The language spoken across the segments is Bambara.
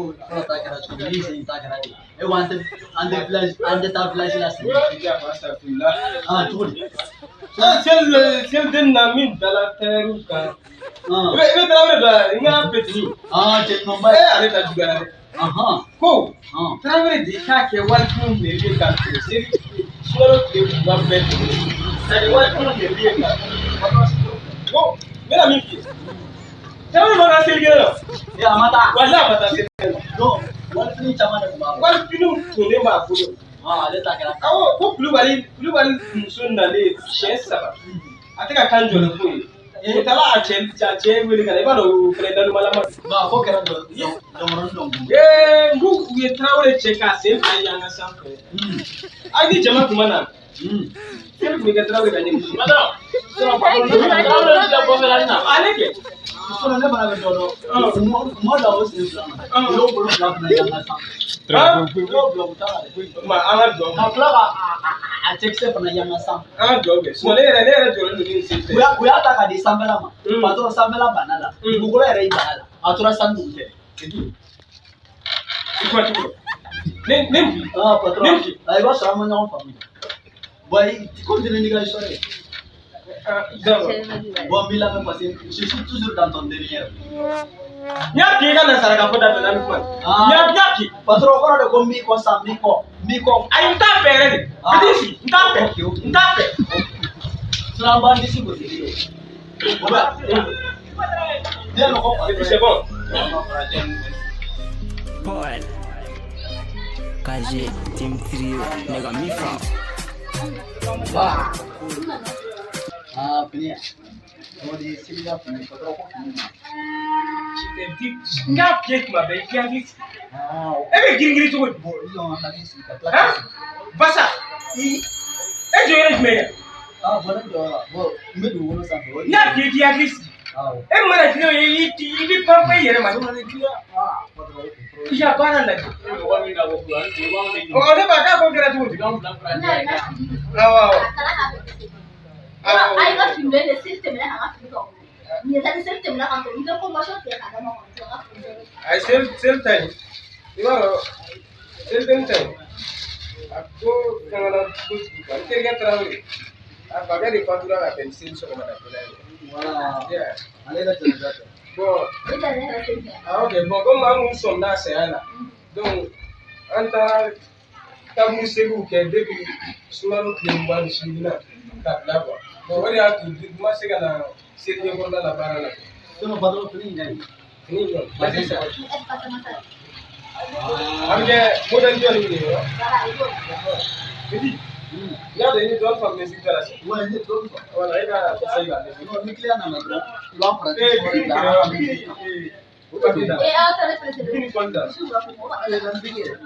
Ko fɔlɔ ta kɛra cogo min, ni sen ta kɛra ten. E ko an tɛ village, an tɛ taa village la sɛnɛ. Ah, cogo di? Seli den na min dala tɛriw kan. I bɛ Tarawele dɔn n ka petini. Ah, cɛ ɲumanba ye. Ee, ale ta juguyara dɛ. Ko Tarawele de k'a kɛ walikunw mairie ye ka to seli sunkalo tile 20 bɛɛ tɛmɛnen. C'est à dire walikunw mairie ye ka ko n bɛna min f'i ye. Tarawele ma taa seli kɛnɛ la. Ee, a ma taa. Walahi, a ma taa seli kɛnɛ la. Donc, walifini caman de tun b'a bolo. Walifiniw tonnen b'a bolo. Ah, ale ta kɛra. Awɔ, ko Kulubali muso nalen siɲɛ 3. A tɛ ka kan jɔlen foyi ye. O taara a cɛ wele ka na, i b'a dɔn o fɛnɛ dalumalama. Bon, a ko kɛra dɔnkɔrɔnin dɔn kun. Ee, n k'u u ye Tarawele cɛ k'a sen fila yanga sanfɛ. Hali ni jama tun ma na, seli tun bɛ kɛ Tarawele ka ɲɛ. Ale kɛ. Sinon, ne fana bɛ dɔ dɔn. U ma bila o sen fila ma. U y'o bolo fila fana yanga sanfɛ. U y'o bila u t'a la dɛ. Ma an ka dugawu Ka tila ka a cɛkisɛ fana yanga sanfɛ. An ka dugawu kɛ. Sinon ne yɛrɛ jɔlen don ni n sen fɛ. U y'a ta k'a di sanfɛla ma. Patron, sanfɛla banna la. Dugukolo yɛrɛ y'i banna la. A tora sanu dugu cɛ. C'est tout. I kuma cogo. Ne bi. Ah, patron. Ne bi. Ah, i b'a sɔrɔ an ma ɲɔgɔn faamu. Bon, i continue n'i ka histoire ye. Ah, d'accord. Bon, n b'i lamɛn parce que je suis toujours dans ton derrière. N y'a f'i ye ka na saraka fɔ daminɛ n'an bɛ kuma. Ah. N y'a f'i ye. Patron, o kɔrɔ de ko n b'i kɔ sisan, n b'i kɔ, n b'i kɔ. Ayi, n t'a fɛ yɛrɛ de. Ah. Petit sigi, n t'a fɛ. Ok. N t'a fɛ. Sinon, an b'an disi gosi. O bɛ. Ne yɛrɛ ko Et puis c'est bon. Paul KG Team Trio Nigga Mifa. Ba. Ah, fini. O de ye seli ka fini, patron ko fini ma. N k'a f'i ye tuma bɛɛ, i k'i hakili sigi. Ah, E bɛ girin girin cogo di? Bon, i jɔ n ka hakili sigi ka tila Han? ka sigi. Basa. E jɔ yɔrɔ jumɛn kɛ? Ah, bon, ne jɔyɔrɔ la. Bon, n bɛ dugukolo sanfɛ. O de N y'a f'i ye k'i hakili sigi. Awɔ. E mana girin i bɛ pan i yɛrɛ ma. Ah, patron, ok. I ka baara lajɛ. Ɔ, ne ba k'a ko kɛra cogo di? Awɔ awɔ. Ayi, ka fini bɛɛ de seli tɛmɛna ka n ka fini tɔ bolo. Nin ye seli tɛmɛna ka to n tɛ formation tigɛ k'a d'a ma kɔni, n ka fini bɛɛ. Ayi, seli ta in, i b'a dɔn seli denni ta in, a ko fɛngɛna kojugu quoi. N terikɛ Tarawele, a fakɛ de fatura ka bɛn ni seli sɔgɔmada joona ye. Voilà. Yeah. Ale ka jɛnɛja kɛ. Bon, O de ne yɛrɛ seli kɛ. ah ok, bon, comme an kun sɔmina saya la, donc an taara taburu seliw kɛ depuis sunkalo tile 28 na ka bila quoi. Bon, o de y'a to n ma se ka na seli ɲɛkɔrɔla la baara la. Sinon, patron, fini in ka ɲi. Fini jɔ, lajɛ sisan. Est-ce que ça m'a A bɛ kɛ modèle jɔn ni ye wa? Voilà, i b'o. Petit, n y'a dɔn i ni dɔn fa musique da la sisan. Ouais, ne dɔn quoi. Voilà, e ka essayer ka musique. Non, ni client nana dɔrɔn, i b'a pratique. Eh, Wari bigi bila, kɛrɛ an ka bigi musique kan. eh, o papier da. Eh, aw ta ne fɛnɛ Bigi ni kɔli da. Su b'a fɔ mɔgɔ b'a Ale na bigi yɛrɛ.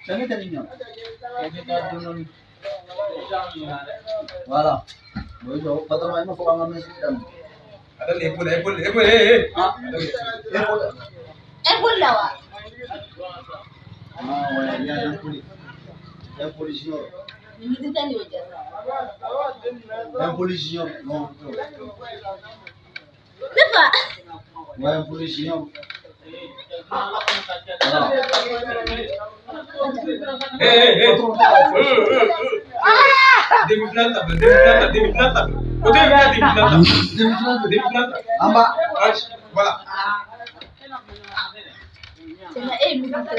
Cɛ, ne tɛ nin ɲɛ. Voilà. Bon, i jɔ, patron, i m'a fɔ k'an ka musique daminɛ. A daminɛ épaule épaule épaule eh eh. Ah, épaule. E boli la wa? Ah ouais, il y a un poli. Un poli junior. Nin musique tɛ nin y'o jɛ sa. Un poli junior. Non, non. Ne fa. Ouais, un poli junior. Voilà. Eh eh eh. Demi-finale ta filɛ, demi-finale ta, demi-finale ta filɛ. O tɛ ka demi-finale ta. Demi-finale. Demi-finale ta. An b'a. Ah, voilà. Tiɲɛna e ye musique tɛ.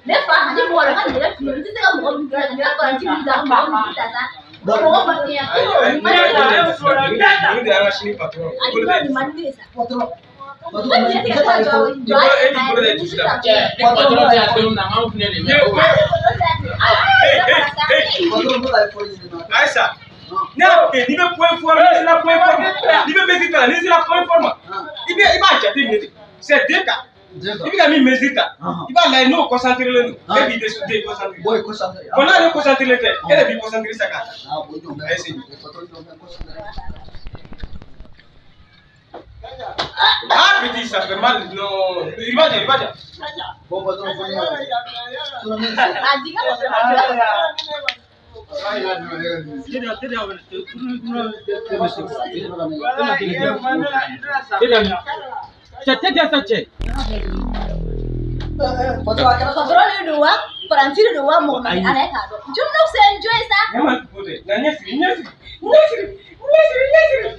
Ne fa, ni mɔgɔ wɛrɛ ka nin yɛrɛ fili, n tɛ se ka mɔgɔ min dilan, nin yɛrɛ paranti min ta, mɔgɔ min ta sa. Ko mɔgɔ ma kɛ yan. Ayi ayi. Nin de y'an ka sini patron. A Bolo nin bɛ nin man di ne ye sa. Patron. Ko nin tɛ se ka taa jɔ jɔ E b'i bolo da dusu la. Patron, patron, bɛ ka épaule ɲini na. Ayisa, ne y'a fɛ n'i bɛ point fort, n'i sera point fort ma, n'i bɛ mesure ta la, n'i sera point fort ma, i b'a jate minɛ de. C'est deux cas. I bɛ ka min mesure ta, i b'a lajɛ n'o concentré len don, e b'i déconcentré. Bon, concentré. Bon, n'ale concentré tɛ, e de b'i concentré sisan k'a ta. Ah, bon, jɔn bɛ. Ayi, c'est Patron, jɔn bɛ concentré. Ah petit, ça fait mal. Non, il va dire, il va dire. Bon, patron, fo ne y'a lajɛ. Sinon, ne A jigin ka sɔrɔ. Cɛ tɛ diya sa cɛ. Patron, a kɛra Patron de don wa? Paranti de don wa? Mɔgɔ ma ala ye k'a dɔn. Joli n'aw sen jɔ ye sa. Ne ma ko dɛ. Na ɲɛsigi ɲɛsigi ɲɛsigi ɲɛsigi ɲɛsigi.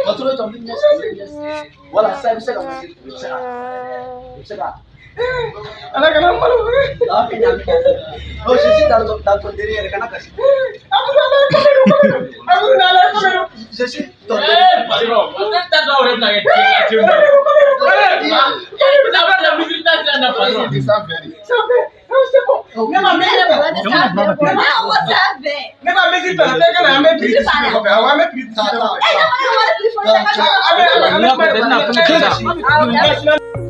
Patron, jɔ n bɛ ɲɛsigi. Voilà, sisan i bɛ se ka i bɛ se ka i bɛ se ka. Ala kana n malo. Ah, mais non, je suis dans ton derrière, kana kasi. Abudu ala kɔfɛ don kɔfɛ don. Abudu ala kɔfɛ don. Je suis ton derrière. Patron, ne t'a dɔn aw yɛrɛ bɛna kɛ cɛ ye. Patron. Sanfɛ. C'est bon. Ne ma Ne yɛrɛ mesure ta. bɔra tɛ sanfɛ. Ne ko sanfɛ. Ne ma mesure ta. Tɛ kana an bɛ prix discuter kɔfɛ. Awɔ, an bɛ prix discuter kɔfɛ. E ne ko ne ka wari prix fɔ ne ka An bɛ an bɛ an bɛ kuma. Ne na fɛn kɛ. Awɔ.